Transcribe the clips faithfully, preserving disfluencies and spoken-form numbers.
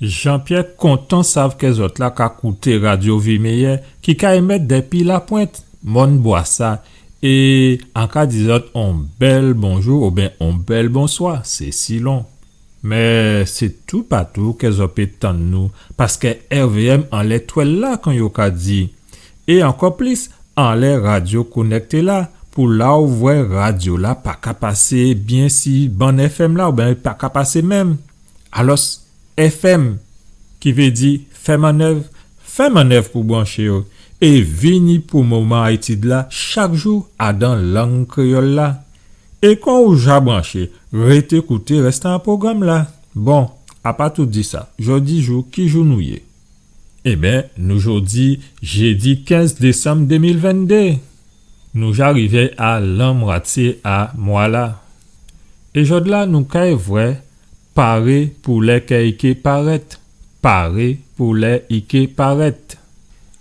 Jean-Pierre kontan sav kè zòt la ka kouté Radio Vie Meilleure ki ka émèt dépi Lapwent, Mòn Bwasa, é an ka di zòt on bèl bonjou oubyen on bèl bonswa, sé silon. Mé sé toupatou kè zòt pé tann nou, paskè R V M anlè twèl la, kon yo ka di. É ankò plis, anlè radyo konèkté la, pou la ou vwè radyo la pa ka pasé byen si bann F M la, oubyen pa ka pasé menm. Alòs, F M, ki vé di fè mannèv, fè mannèv pou branché yo, é vini pou moman a étid la chak jou adan lang kréyòl la. É kon ou ja branché, rété kouté rèstan a pwogram la. Bon, apa tout di sa, jòdi jou, ki jou nou yé? Ében, nou jòdi, jédi kenz désanm dé mil venndé. Nou ja rivé a lanmwatyé a mwa la. É jòdi la, nou kay vwè paré pou lè kè i ké parèt. Paré pou lè i ké parèt.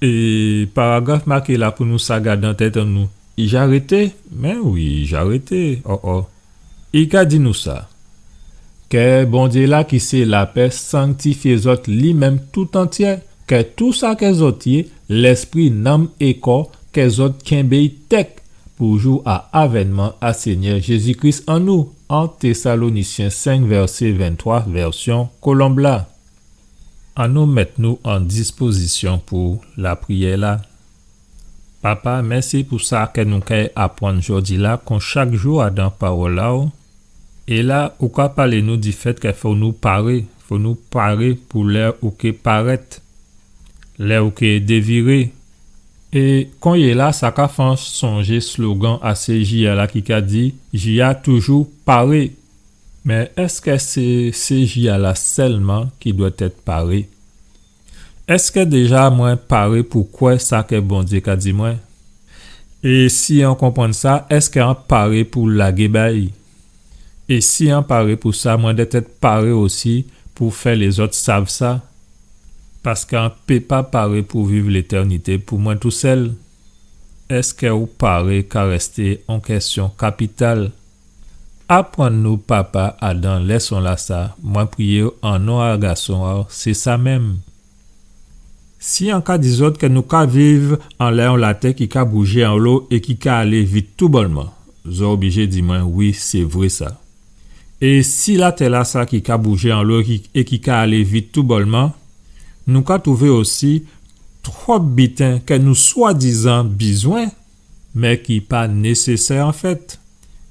É paragraf maké la pou nou sa gadé an tèt an nou, i ja rété? Mé wi, i ja rété. O, o. I ka di nou sa. Kè Bondyé la ki sé lapè sanktifyé zòt li menm tout antyé, kè tou sa kè zòt yé, lèspri, nanm é kò, kè zòt kenbé i tèk pou jou a avènman a Sényè Jézi Kris an nou, en Thessaloniciens cinq, verset vingt-trois, vèsyon Kolonb la. Annou mèt nou an dispozisyon pou lapriyè la. Papa, mèsi pou sa kè nou kay aprann jòdi la, kon chak jou adan pawòl a'w. É la, ou ka palé nou di fèt kè fò nou paré, fò nou paré pou lè ou ké parèt, lè ou ké déviré. É konyéla, sa ka fè an sonjé slogan a C J A la ki ka di, J A toujou paré. Mé èskè sé C J A la sèlman ki dwèt èt paré? Èskè déja mwen paré pou kwè sa kè Bondyé ka di mwen? É si an konprann sa, èskè an paré pou lagé bay? É si an paré pou sa, mwen dwèt èt paré osi pou fè lézòt sav sa. Paskè an pé pa paré pou viv létèrnité pou mwen tousèl. Èskè ou paré ka rèsté on kèsyon kapital. Aprann nou, Papa, adan lèson-lasa, mwen priyé'w an non a Gason a'w, sé sa menm. Si an ka di zòt kè nou ka viv anlè on latè ki ka boujé anlo é ki ka alé vit toubònman, zòt oblijé di mwen wi, sé vré sa. É si latè-lasa ki ka boujé anlo é ki, é ki ka alé vit toubònman, nou ka twouvé osi twòp biten kè nou swadizan bizwen, mé ki pa nésésè anfèt.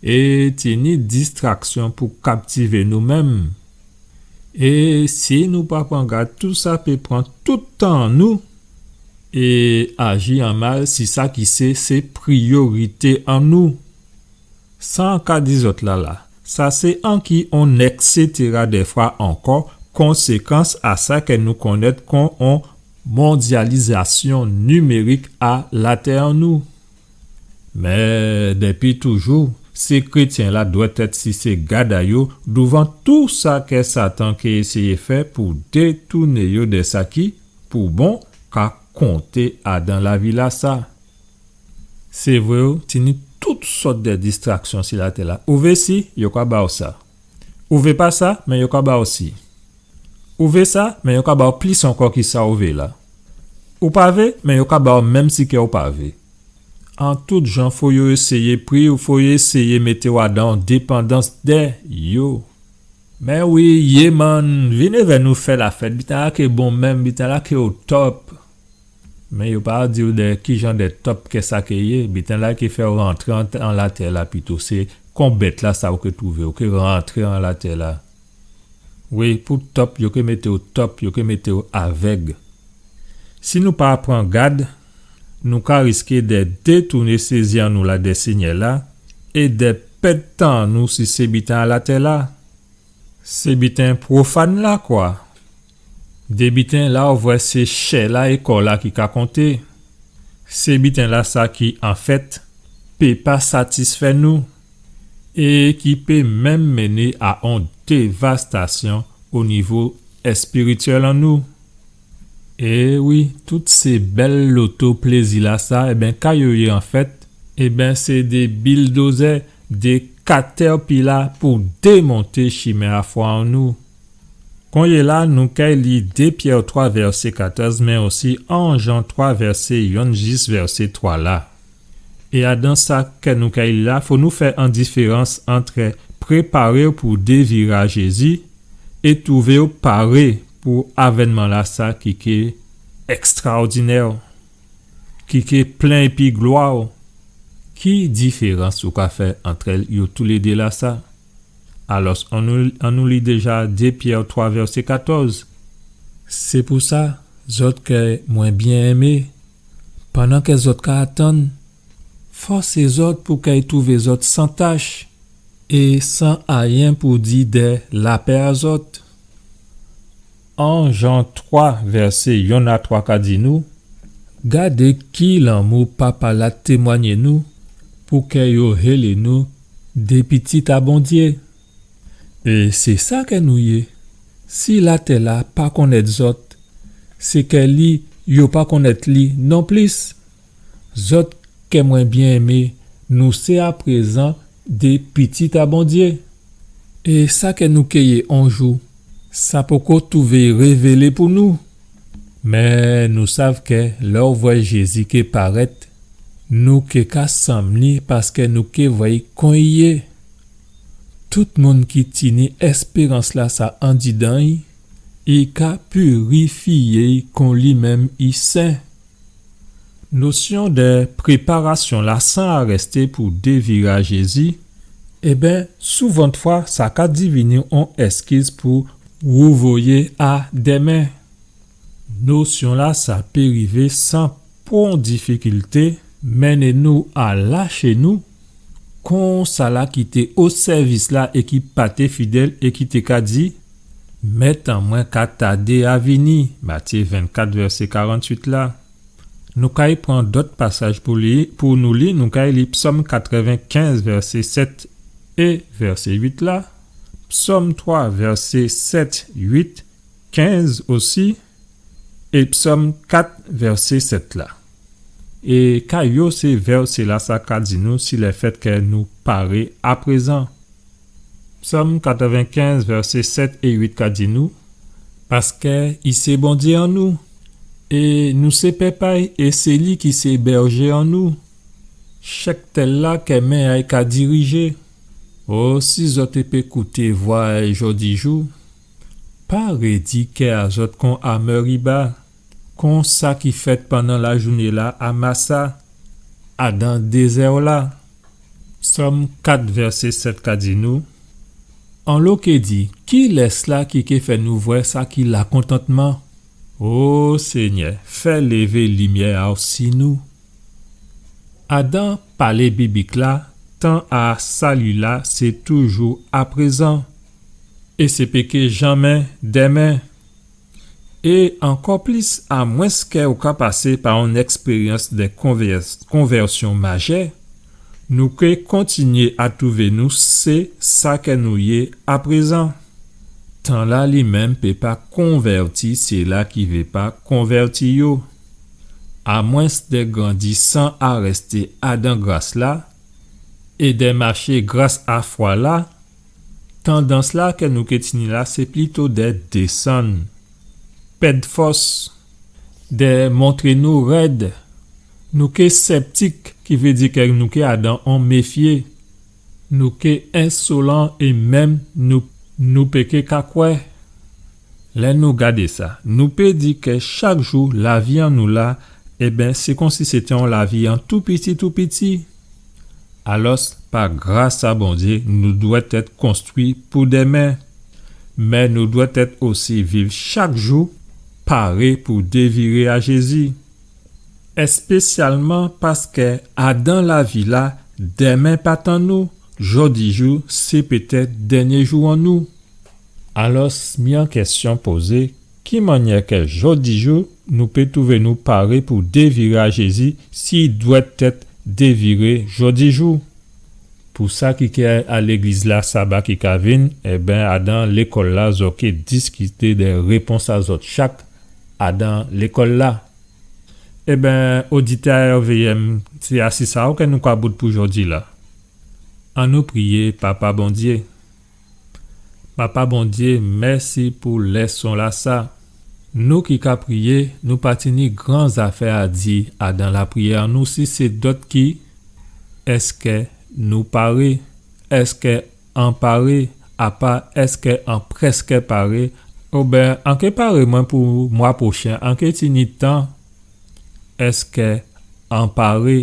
É tini distraksyon pou kaptivé nou menm. É si nou pa pran gad, tousa pé pran tout tan an nou é aji an mal si sa ki sé, sé priyorité an nou. Sa an ka di zòt la la, sa sé anki on etsétéra dèfwa ankò, konsékans a sa kè nou konnèt kon on mondyalizasyon nimérik a latè an nou. Mé dépi toujou, sé krétyen-la dwèt èt si sé gad a yo douvan tou sa kè Satan ké éséyé fè pou détouné yo dè sa ki, pou bon, ka konté adan lavi-lasa. Sé vré, wi, tini tout sòt dè distraksyon si latè-la. Ou vé si, yo ka ba'w sa. Ou vé pa sa, mé yo ka ba'w si. Ou vé sa, mé yo ka ba'w plis ankò ki sa ou vé la. Ou pa vé, mé yo ka ba'w menm si kè ou pa vé. An tout jan, fò yo éséyé pri'w, fò yo éséyé mété'w adan on dépandans dè yo. Mé wi, yé man, vin évè nou fè lafèt, biten-la ké bon menm, biten-la ké o top. Mé yo pa di'w dè ki jan dè top kè sa ké yé, biten-la ké fè'w rantré an, an latè-la pito, sé kon bèt-lasa ou ké twouvé, ou ké rantré an latè-la. Wi, pou top, yo ké mété'w top, yo ké mété'w avèg. Si nou pa pran gad, nou ka riské dè détouné sé zyé an nou la dè Sényè-la é dè pèd tan an nou si sé biten a latè-la. Sé biten pwofàn-la, kwa. Dé biten la ou vwè sé chè-la é kò-la ki ka konté. Sé biten-lasa ki, anfèt, pé pa satisfè nou é ki pé menm mené a on dévastasyon o nivo èspirityèl an nou. É wi, tout sé bèl loto plézi-lasa, ében, ka yo yé anfèt? Ében, sé dé bildozè, dé katèpila pou démonté chimen a fwa an nou. Konyéla, nou kay li dé Pyè twa vèsé katòz, mé osi an Jan twa vèsé yonn jis vèsé twa la. É adan sa kè nou kay li la, fò nou fè an diférans ant préparé-w pou déviré a Jézi é touvé-w paré pou avènman-lasa ki ké èkstraòdinè, ki ké plen épi glwa. Ki diférans ou ka fè ant yo toulédé lasa? Alò, annou, annou li déja dé Pyè twa vèsé katòz. Sé pou sa, zòt kè mwen byen enmé, pandan kè zòt ka atann, fòsé zòt pou kè i touvé zòt san tach é san ayen pou di dè lapè a zòt. An Jan twa, vèsé yonn a twa ka di nou, gadé ki lanmou Papa-la témwanyé nou, pou kè yo hélé nou dé pitit a Bondyé. É sé sa kè nou yé. Si latè-la pa konnèt zòt, sé kè li, yo pa konnèt li nonplis. Zòt kè mwen byen enmé, nou sé aprézan dé pitit a Bondyé. É sa kè nou ké yé on jou, sa poko touvé révélé pou nou. Mé nou sav kè lè ou vwè Jézi ké parèt, nou ké ka sanm li paskè nou ké vwè-y kon i yé. Tout moun ki tini èspérans-lasa andidan-y, i ka pirifyé-y kon li menm i sen. Nosyon dè préparasyon-la san arèsté pou déviré a Jézi, ében, souvantfwa, sa ka divini on èskiz pou wouvoyé a dèmen. Nosyon-lasa pé rivé san pon difikilté, mennen nou a laché nou, kon sala ki té o sèvis-la é ki pa té fidèl é ki té ka di, Mèt an mwen ka tadé a vini, Matyé vennkat, vèsé karantuit la. Nou kay pran dòt pasaj pou li, pou nou li, nou kay li Psòm katrèvenkenz, vèsé sèt é vèsé uit la, Psòm twa, vèsé sèt, uit, kenz osi, é Psòm kat, vèsé sèt la. É ka yo sé vèsé-lasa ka di nou si lèfèt kè nou paré aprézan? Psòm katrèvenkenz, vèsé sèt é uit ka di nou, Paskè i sé Bondyé an nou, é nou sé pèp a-y, é sé li ki sé bèjé an nou. Chèptèl-la kè men a-y ka dirijé. O, si zòt té pé kouté vwa a-y jòdijou, pa rédi kè a zòt kon a Mériba, kon sa ki fèt pandan lajouné-la a Masa, adan dézè-la. Sòm kat, vèsé sèt ka di nou, Anlo ké di, kilès-la ki ké fè nou vwè sa ki lakontantman? O Sényè, fè lévé limyè a-w si nou. Adan palé biblik-la, tan a sali-la sé toujou aprézan, é sé pé ké janmé dèmen. É ankò plis, amwenskè ou ka pasé pa on èkspéryans dè konvè-, konvèsyon majè, nou ké kontinyé a touvé nou sé sa kè nou yé aprézan. Tan-la li menm pé pa konvèti sila ki vé pa konvèti yo. Amwens dè grandi san arèsté adan gras-la, é dè maché gras a fwa-la, tandans-la kè nou ké tini la, sé plito dè désann, pèd fòs, dè montré nou rèd. Nou ké sèptik, ki vé di kè nou ké adan on méfyé. Nou ké ensolan é menm nou, nou pé ké ka kwè. Lè nou gadé sa, nou pé di kè chak jou lavi an nou la, ében, sé konsi sété on lavi an tou piti, tou piti. Alòs, pa gras a Bondyé, nou dwèt èt konstwi pou dèmen. Mé nou dwèt èt osi viv chak jou paré pou déviré a Jézi. Èspésyalman paskè adan lavi-la, dèmen pa tan nou, jòdijou sé pétèt dènyé jou an nou. Alòs, mi an kèsyon pozé, ki mannyè kè jòdijou nou pé touvé nou paré pou déviré a Jézi si i dwèt èt déviré jòdijou? Pou sa ki ké a légliz-la saba ki ka vin, ében, adan lékòl-la, zòt ké diskité dè répons a zòt chak adan lékòl-la. Ében, oditè a R V M, sé asi sa kè nou ka bout pou jòdi-la. Annou priyé Papa Bondyé. Papa Bondyé, mèsi pou lèson-lasa. Nou ki ka priyé, nou pa tini gran zafè a di adan lapriyè nou, si sé dòt ki, èskè nou paré? Èskè an paré? Apa èskè an prèskè paré? Oben an ké paré mwen pou mwa pwochen, an ké tini tan? Èskè an paré?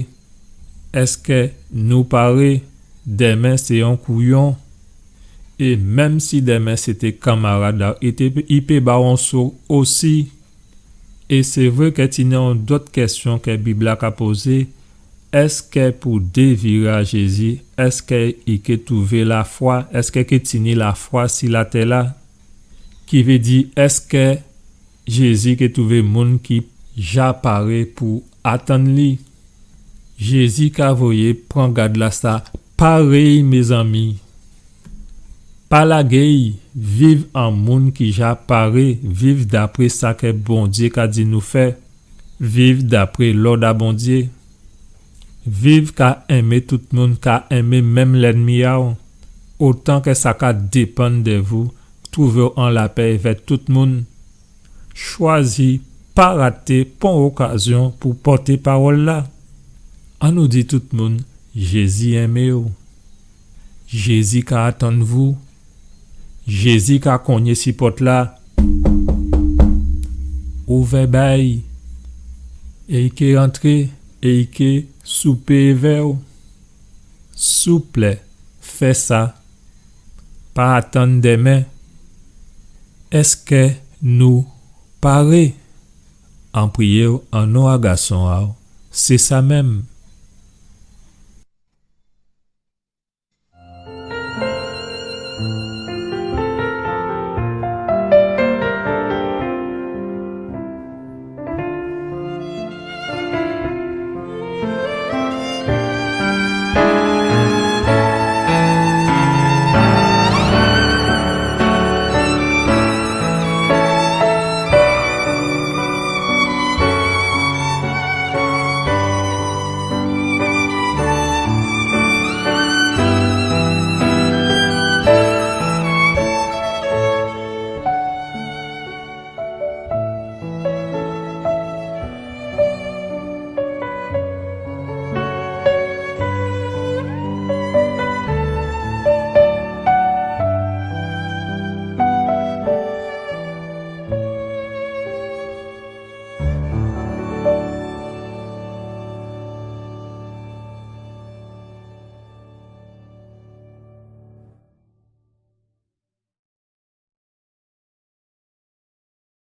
Èskè nou paré? Dèmen sé on kouyon. É menm si dèmen sé té kanmarad la, i té, i pé ba'w on so osi. É sé vré kè tini on dòt kèsyon kè Bib-la ka pozé, èskè pou déviré a Jézi, èskè i ké twouvé lafwa, èskè ké tini lafwa si latè-la? Ki vé di, èskè Jézi ké twouvé moun ki ja paré pou atann li. Jézi ka voyé pran gad-lasa paré, mézanmi. Pa lagé'y, viv an moun ki ja paré, viv dapré sa kè Bondyé ka di nou fè, viv dapré lòd a Bondyé. Viv ka enmé tout moun, ka enmé menm lènmi a'w. Otan kè sa ka dépann dè vou, twouvé'w an lapè èvè tout moun. Chwazi pa raté pon okazyon pou pòté pawòl-la. Annou di tout moun, Jézi enmé'w. Jézi ka atann vou. Jézi ka kongné si pòt-la. Ouvè ba'y. É i ké rantré, é i ké soupé èvè'w. Souplé, fè sa. Pa atann dèmen. Èskè nou paré? An priyé'w an non a Gason a'w, sé sa menm.